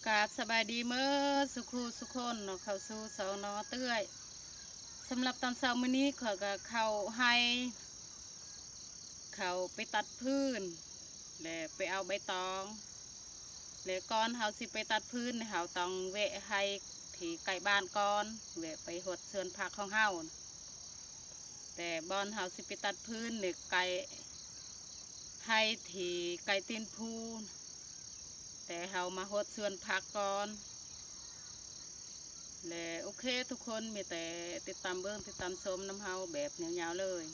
ກາບສະບາຍດີເໝິດສູ່ຄູ່ສູ່ຄົນເນາະ ເຂົ້າສູ່ຊ່ອງນ້ອງເຕື້ອຍ. ສຳລັບຕອນເຊົ້າມື້ນີ້ ຂ້ອຍກໍເຂົ້າໄຮ່ ເຂົ້າໄປຕັດຟືນ ແລະ ໄປເອົາໃບຕອງ ແລະ ກ່ອນເຮົາຊິໄປຕັດຟືນ ເຮົາຕ້ອງແວະໄຮ່ທີ່ໃກ້ບ້ານກ່ອນ ແວະໄປຫົດສວນຜັກຂອງເຮົາ. ແຕ່ບ່ອນເຮົາຊິໄປຕັດຟືນນີ້ໃກ້ ໄຮ່ທີ່ໃກ້ຕີນພູ ແຕ່ເຮົາມາຫົດສວນຜັກກ່ອນ ແລະ ໂອເຄທຸກຄົນ ມີແຕ່ຕິດຕາມເບິ່ງ ຕິດຕາມຊົມນຳເຮົາແບບຍາວໆເລີຍ.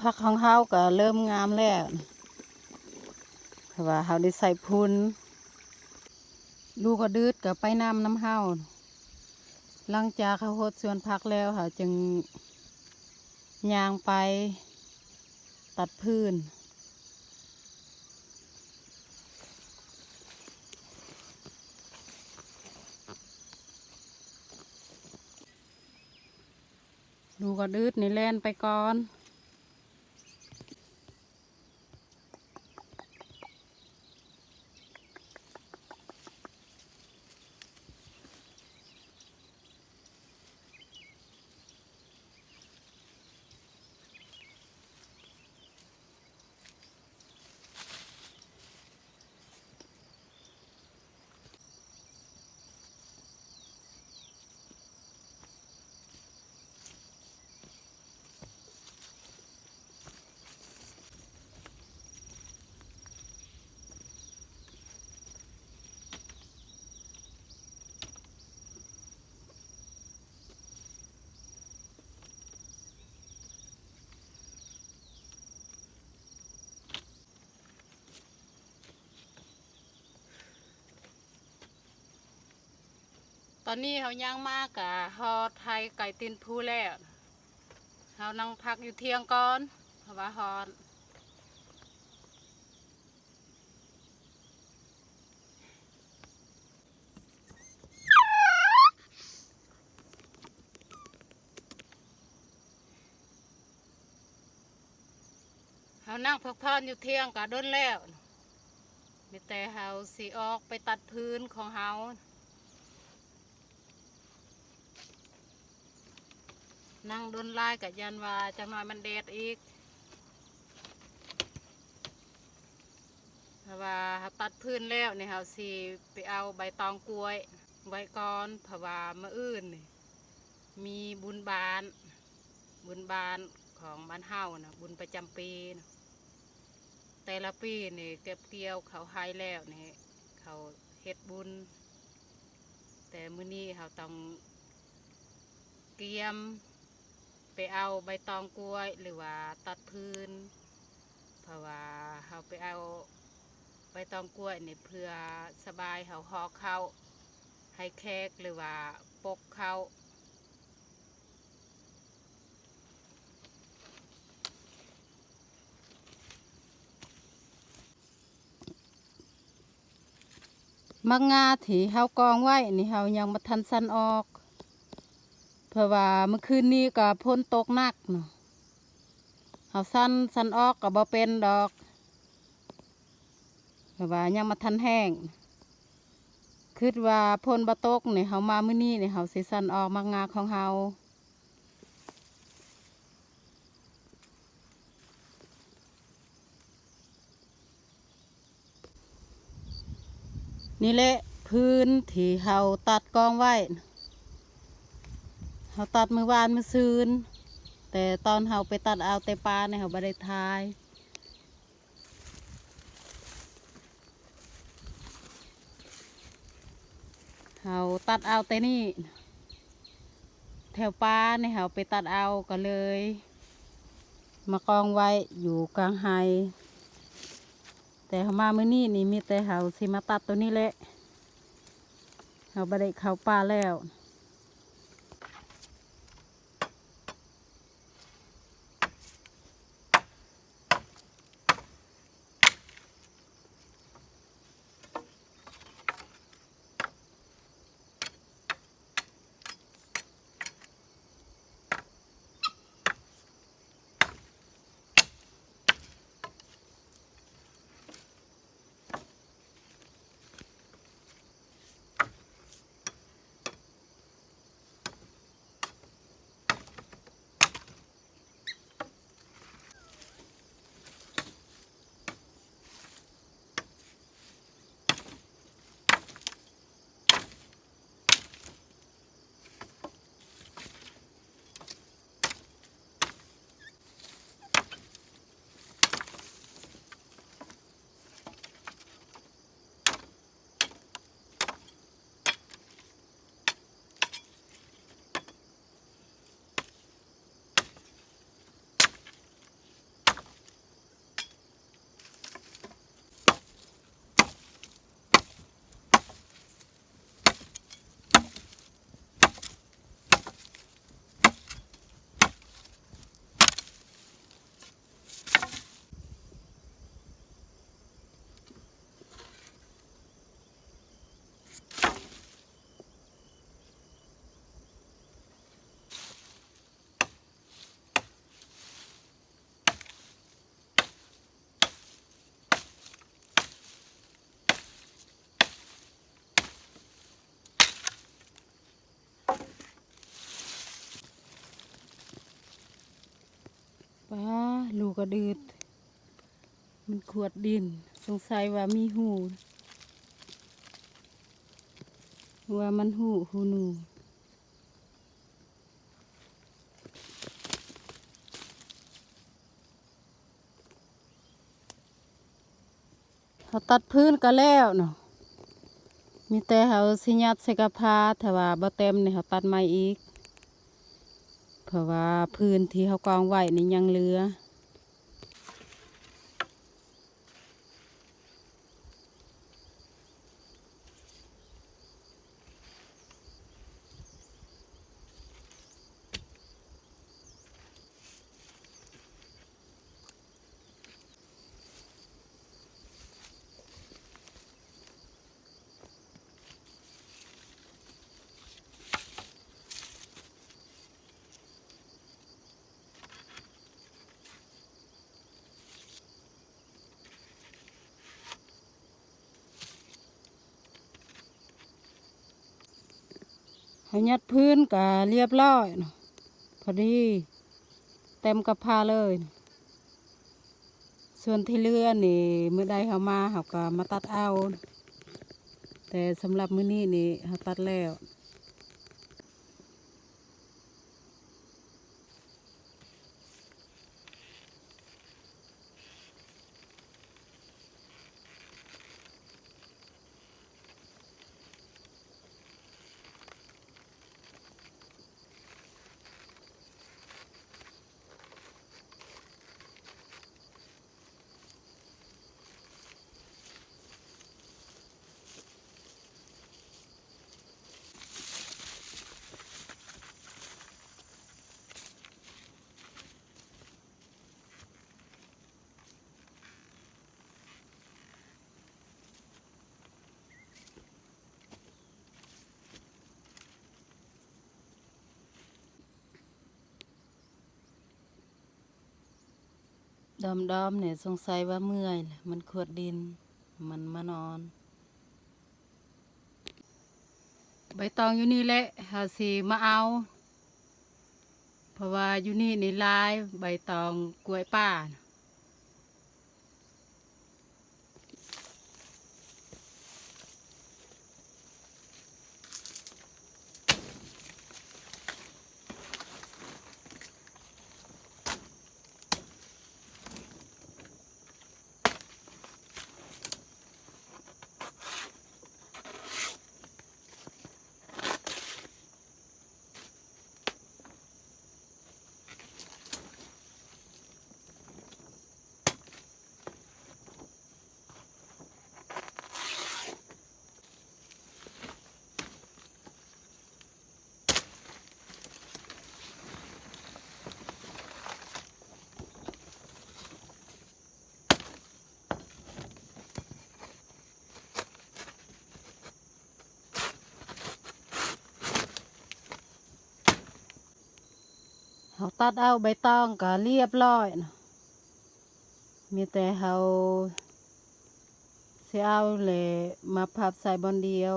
ຜັກຂອງເຮົາກໍເລີ່ມງາມແລ້ວ ເພາະວ່າເຮົາໄດ້ໃສ່ຝຸ່ນ. ລູກອະດືດກໍໄປນຳນຳເຮົາ. ຫຼັງຈາກເຮົາຫົດສວນຜັກແລ້ວ ເຮົາຈຶ່ງຍ່າງໄປຕັດຟືນ. ລູກອະດືດນີ້ແລ່ນໄປກ່ອນ. ຕອນນີ້ເຮົາຍ່າງມາກະຮອດໄຮ່ໄກ່ຕີນພູແລ້ວ. ເຮົານັ່ງພັກຢູ່ທ່ຽງກ່ອນ ເພາະວ່າຮ້ອນ. ເຮົານັ່ງພັກຜ່ອນຢູ່ທ່ຽງກະດົນແລ້ວ. ມີແຕ່ເຮົາຊິອອກໄປຕັດຟືນຂອງເຮົາ. ນັ່ງດົນຫຼາຍກະຢ້ານວ່າຈັກໜ້ອຍມັນແດດອີກ. ເພາະວ່າເຮົາຕັດຟືນແລ້ວນີ້ ເຮົາຊິໄປເອົາໃບຕອງກ້ວຍໄວ້ກ່ອນ ເພາະວ່າມື້ອື່ນນີ້ ມີບຸນບ້ານ ບຸນບ້ານຂອງບ້ານເຮົານະ ບຸນປະຈຳປີນະ. ແຕ່ລະປີນີ້ເກັບກ່ຽວເຂົ້າໄຮ່ແລ້ວນີ້ ເຂົາເຮັດບຸນ. ແຕ່ມື້ນີ້ເຮົາຕ້ອງກຽມໄປເອົາໃບຕອງກ້ວຍ ຫຼືວ່າຕັດຟືນ. ເພາະວ່າເຮົາໄປເອົາໃບຕອງກ້ວຍນີ້ ເພື່ອສະບາຍເຮົາຫໍ່ເຂົ້າໃຫ້ແຂກ ຫຼືວ່າປົກເຂົ້າ. ໝາກງາທີ່ເຮົາກອງໄວ້ນີ້ ເຮົາຍັງບໍ່ທັນສັນອອກ ເພາະວ່າມື້ຄືນນີ້ກໍຝົນຕົກໜັກເນາະ. ເຮົາສັນ ສັນອອກກໍບໍ່ເປັນດອກ ເພາະວ່າຍັງບໍ່ທັນແຫ້ງ. ຄິດວ່າຝົນບໍ່ຕົກນີ້ ເຮົາມາມື້ນີ້ນີ້ ເຮົາຊິສັນອອກໝາກງາຂອງເຮົາ. ນີ້ແຫຼະ ຟືນທີ່ເຮົາຕັດກອງໄວ້ ເຮົາຕັດມື້ວານມື້ຊືນ ແຕ່ຕອນເຮົາໄປຕັດເອົາແຕ່ປ່ານີ້ ເຮົາບໍ່ໄດ້ຖ່າຍ. ເຮົາຕັດເອົາແຕ່ນີ້ ແຖ ແຖວປ່ານີ້ເຮົາໄປຕັດເອົາ ກໍເລີຍມາກອງໄວ້ຢູ່ກາງໄຮ່. ແຕ່ເຮົາມາມື້ນີ້ນີ້ ມີແຕ່ເຮົາຊິມາຕັດໂຕນີ້ແຫຼະ ເຮົາບໍ່ໄດ້ເຂົ້າປ່າແລ້ວ. ປາ ລູກກະດືດ ມັນຂວດດິນ ສົງໄສວ່າມີຮູ ວ່າມັນຮູ້ ຮູ້ໜູ. ເຮົາຕັດພື້ນກໍແລ້ວເນາະ ມີແຕ່ເຮົາຊິຍັດໃສ່ກະພາ ຖ້າວ່າບໍ່ເຕັມນີ້ເຮົາຕັດໃໝ່ອີກ ເພາະວ່າພື້ນທີ່ເຮົາກອງໄວ້ນີ້ຍັງເຫຼືອ. ເຮົາຍັດພື້ນກະລຽບລ້ອຍເນາະ ພໍດີເຕັມກະພາເລີຍ. ສ່ວນທີ່ເຫຼືອນີ້ ມື້ໃດເຮົາມາເຮົາກະມາຕັດເອົາ ແຕ່ສຳລັບມື້ນີ້ນີ້ເຮົາຕັດແລ້ວ. ດອມໆ ນີ້ສົງໄສວ່າເມື່ອຍແຫຼະ ມັນຂວດດິນ ມັນມານອນ. ໃບຕອງຢູ່ນີ້ແຫຼະ ເຮົາຊິມາເອົາ ເພາະວ່າຢູ່ນີ້ນີ້ຫຼາຍ ໃບຕອງກ້ວຍປ່າ. ເ ເຮົາຕັດເອົາໃບຕອງກໍລຽບລ້ອຍນະ ມີແຕ່ເຮົາຊິເອົາແຫຼະມາພັບໃສ່ບ່ອນດຽວ.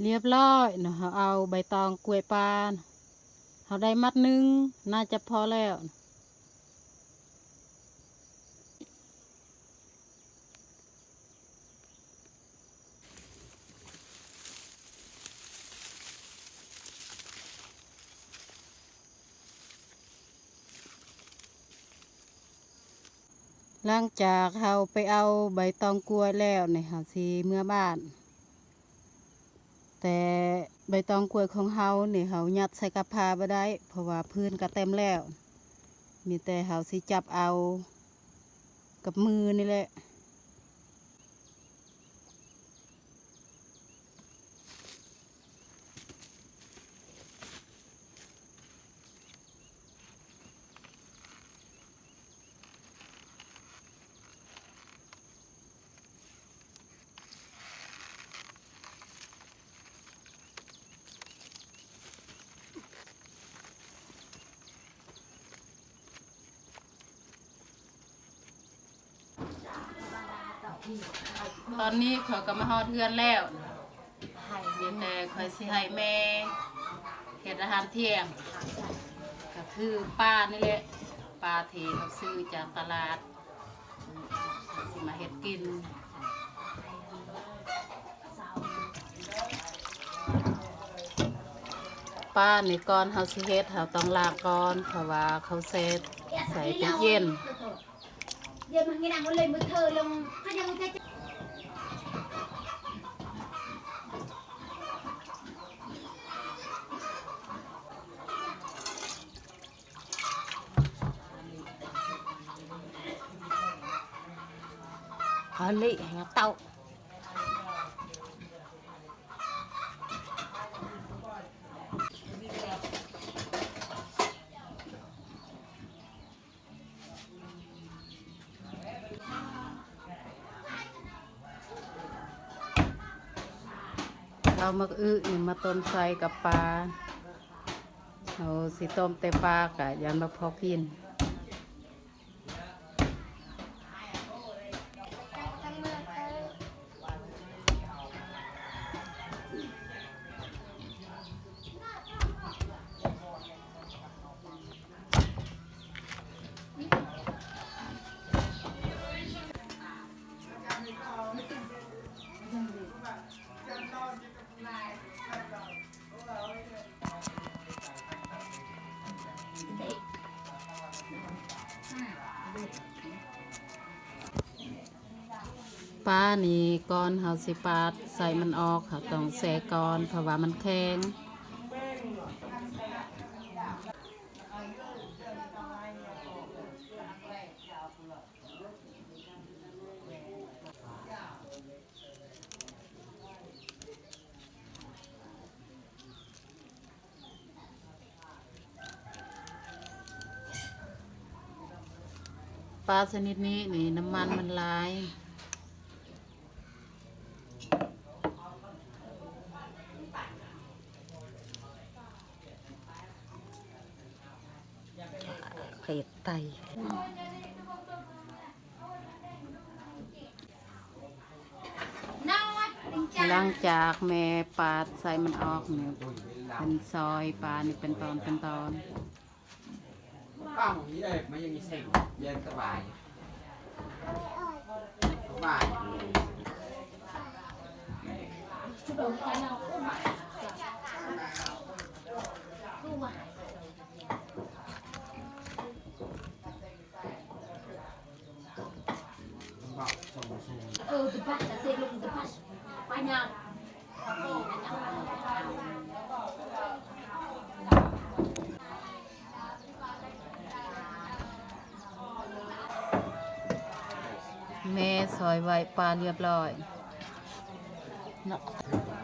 ລຽບລ້ອຍເນາະ ເຮົາເອົາໃບຕອງກ້ວຍປ່າ ເຮົາໄດ້ມັດໜຶ່ງ ໜ້າຈະພໍແລ້ວ. ຫຼັງຈາກເຮົາໄປເອົາໃບຕອງກ້ວຍແລ້ວນີ້ ເຮົາຊິເມືອບ້ານ. ແຕ່ໃບຕອງກ້ວຍຂອງເຮົານີ້ ເຮົາຍັດໃສ່ກັບຜ້າບໍ່ໄດ້ ເພາະວ່າພື້ນກໍເຕັມແລ້ວ. ມີແຕ່ເຮົາຊິຈັບເອົາກັບມືນີ້ແຫຼະ. ຕອນນີ້ຂ້ອຍກໍມາຮອດເຮືອນແລ້ວ ມີແຕ່ຂ້ອຍຊິໃຫ້ແມ່ເຮັດອາຫານທ່ຽງ ກໍຄືປານີ້ແຫຼະ ປາທີ່ເຮົາຊື້ຈາກຕະຫຼາດ ຊິມາເຮັດກິນ. ປານີ້ກ່ອນເຮົາຊິເຮັດ ເຮົາຕ້ອງລ້າງກ່ອນ ເພາະວ່າເຂົາແຊ່ໃສ່ຕູ້ເຢັນ. ເອົາເລະໃຫ້ເຕົາະ. ເອົາໝາກອຶນີ້ມາຕົ້ມໃສ່ກັບປາ ເຮົາຊິຕົ້ມແຕ່ປາກະຢ້ານບໍ່ພໍກິນ. ປານີ້ກ່ອນເຮົາຊິປາດໄສ້ມັນອອກ ເຮົາຕ້ອງແຊ່ກ່ອນ ເພາະວ່າມັນແຂງ. ປາຊະນິດນີ້ນີ້ ນ້ຳມັນມັນຫຼາຍ. ເຂດໃຕ້. ຫຼັງຈາກແມ່ປາດໄສ້ມັນອອກນີ້ ເພິ່ນຊອຍປານີ້ເປັນຕອນເປັນຕອນ. ປ້າ หม่องนี้เลย มันยังมีเซ็ง เย็นสบาย สบาย ແມ່ຊອຍໄວ້ປາລຽບລ້ອຍເນາະ.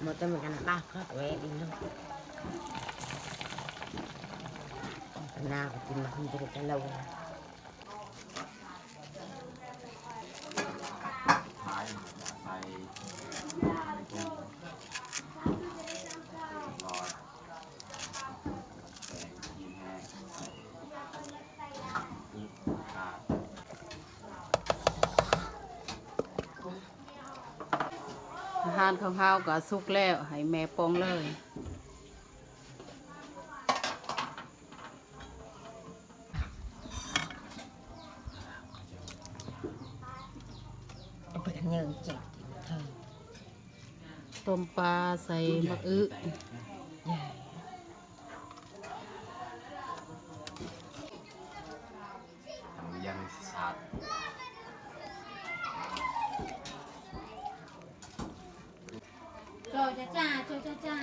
Motor magana ba ko we dilo. Kana ko tin ma ko dilo. ອາຫານຂອງເຮົາກໍສຸກແລ້ວ ໃຫ້ແມ່ປ່ອງເລີຍ. ເອົາໄປອັນເຍິງເຈັບກິນເທີ້. ຕົ້ມປາໃສ່ໝາກອຶ. ທຳຍັງສາດ ໂຈຈາຈາ ໂຈຈາຈາ.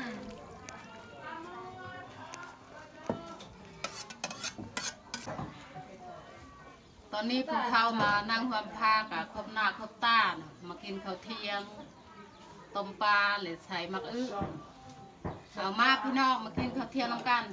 ຕອນນີ້ພວກເຮົາມານັ່ງຮ່ວມພາກະຄົບໜ້າຄົບຕານະ ມາກິນເຂົ້າທ່ຽງ ຕົ້ມປາ ແລະ ໃສ່ໝາກອຶ. ເອົາມາພີ່ນ້ອງ ມາກິນເຂົ້າທ່ຽງນຳກັນ.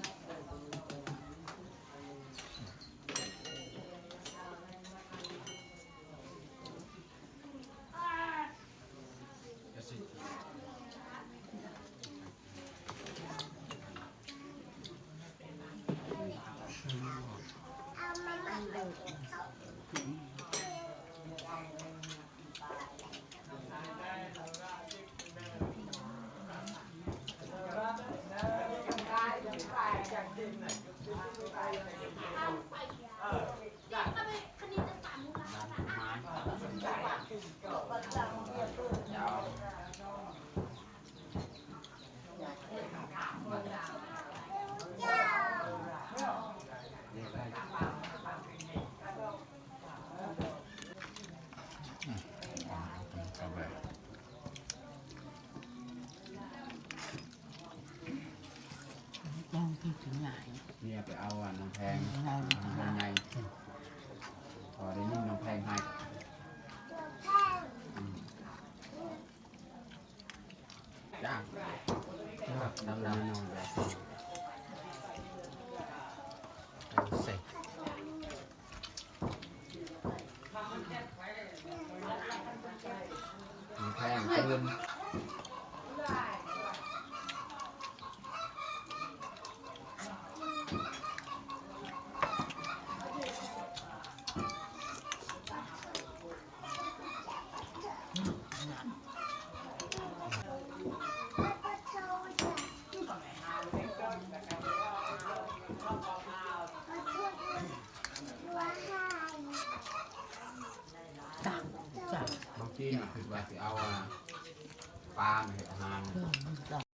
ແກງທີ່ກິນຫຍັງ ເມຍໄປເອົາອັນນ້ອງແພງ ນ້ອງແພງໃຫຍ່ ພໍໄດ້ຍິນນ້ອງແພງໃຫ້ ຈ້າ ນ້ຳ ນ້ຳ ນ້ຳ ໃສ່ ແພງເກີນ. ເມື່ອກີ້ນີ້ຄິດວ່າຊິເອົາ ອ່າ ປາມາເຮັດອາຫານ.